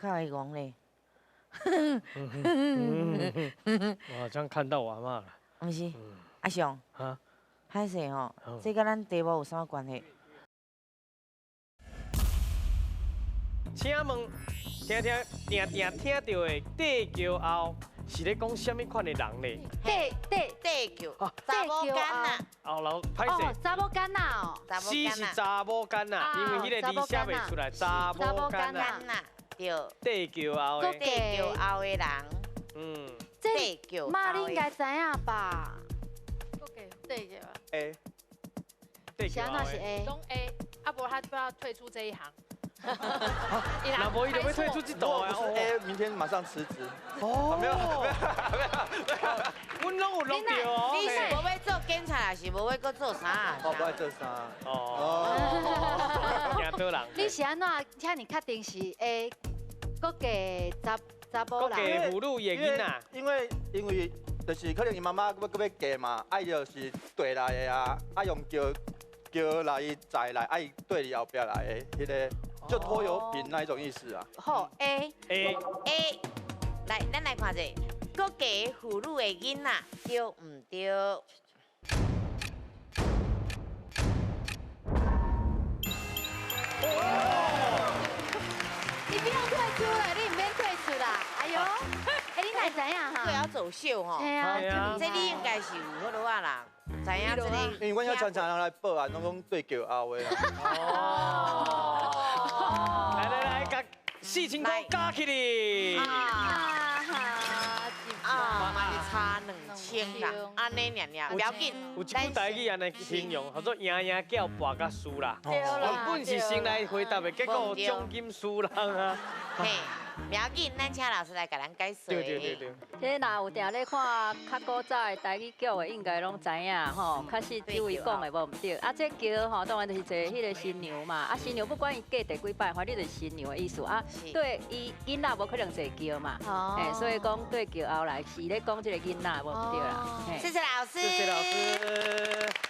較會戇咧。我好像看到我阿嬤了。毋是，阿雄，啊，歹勢吼，這佮咱題目有啥關係？請問，聽聽定定聽著的綴轎後，是咧講啥物款的人呢？綴綴綴轎，查某囡仔。後樓歹勢。查某囡仔哦。是是查某囡仔，因為彼個字寫袂出來，查某囡仔。對。綴轎後的。綴轎後的人。綴轎。媽，你應該知影吧？綴轎。 A。綴轎後是 A。攏 A，啊無他就要退出這一行。那無伊就欲退出這道啊！我是 A，明天馬上辭職。哦，沒有沒有沒有，阮攏有錄著哦。你是無欲做警察，還是無欲閣做啥？我無欲做啥。哦。驚倒人。你是按怎？遐爾確定是 A？閣嫁查查某人？閣嫁婦女的囡仔。因為就是可能伊媽媽閣欲嫁嘛，愛就是綴來的啊，愛用轎轎來載來，愛綴佇後壁來的彼個。就拖油瓶那一種意思啊。好 A A A，來，咱來看者，閣嫁婦女的囡仔對毋對？你不用退出了，你毋免退出啦。哎呦，哎，你哪知影哈？對，要走秀吼。對啊，這你應該是有好多啊啦。知影這個。因為阮遐常常人來報案，攏講綴轎後的啦。哦。來來來，共4000塊加起來。啊哈！啊，嘛是差2000啦，按呢爾爾，不要緊。有一句台語按呢形容，叫做贏贏叫跋甲輸啦。原本是先來回答的，結果獎金輸人啊。嘿，不要緊，咱請老師來共咱解說。對對對對。這若有定咧看較古早的台語劇的，應該攏知影吼。確實這位講的無毋對。啊，這轎吼，當然就是坐彼個新娘嘛。啊，新娘不管伊嫁第幾擺，反正就是新娘的意思啊。對，伊囡仔無可能坐轎嘛。哦。所以講綴轎後來是咧講這個囡仔無毋對啦。謝謝老師。謝謝老師。